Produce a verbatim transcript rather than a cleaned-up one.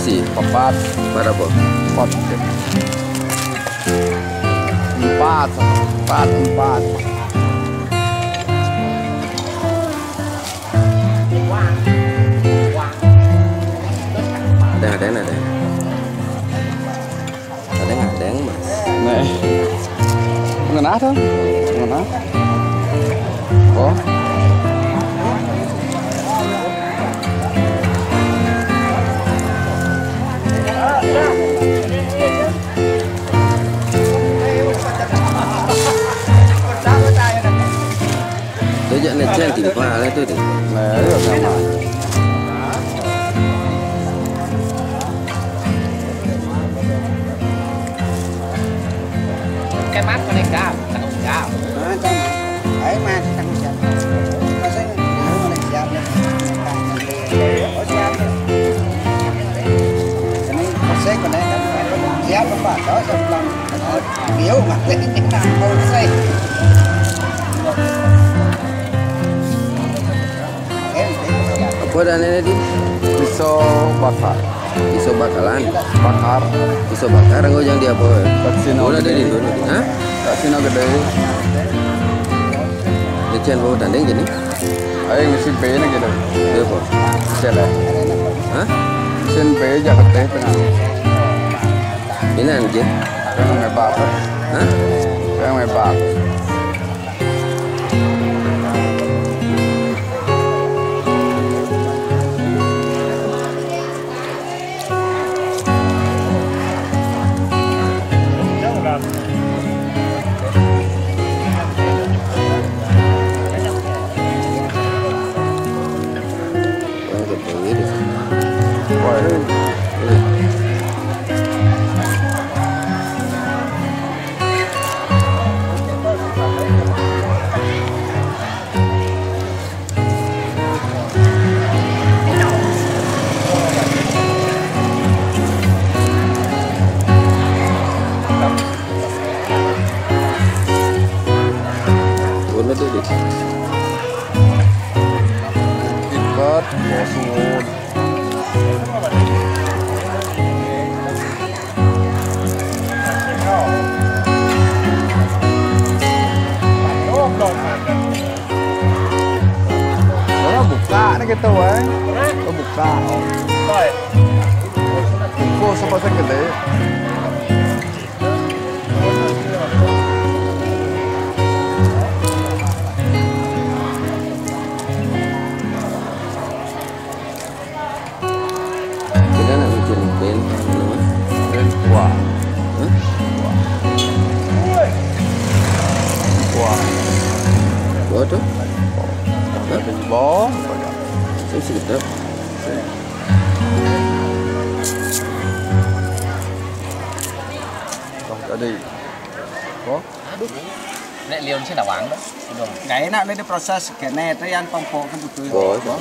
Papat. Papat apa? Empat. Empat, empat, empat. Ada, ada, ada. Ada nggak ada yang, Mas? Nih. Ngenah tuh. Ngenah. Oh. Tôi dạo này chen tìm qua lấy tôi đi. Này, rồi sao mà. Cái mát của này cao, tao không cao. Hả, sao mà? Ấy mà, tao không sao. Tao sẽ, tao không sao. Tao không sao. Cái này, tao sẽ còn đây, tao không sao. Tao không sao. Tao không sao. Tao không sao. Apa dah ni tadi? Pisau bakar. Pisau bakalan. Bakar. Pisau bakar, engkau jangan dia apa? Taksino. Bola gede. Dari dulu. Hah? Taksino gede. Ni Chan bawa tanding je ni. Ayo, mesin B ni gitu. Dia apa? Cel, eh. Hah? Mesin B je, gede tengah. Ini anjing. Yang hebat. Hah? Yang hebat. Buat, bos. Ora buka nek gitu wae. Hah? Oh, buka. Oh. Buka sapa sing gede? Kita nak bikin band, apa nama? Band Wah. Hah? Wah. Wah tu? Hah? Wah. Saya sedap. Wah, tadi. Wah. Nek liun sih nawang dah. Udah. Nggak enak nih diproses, kene itu yang pongpok kan betul. Wah. Wah.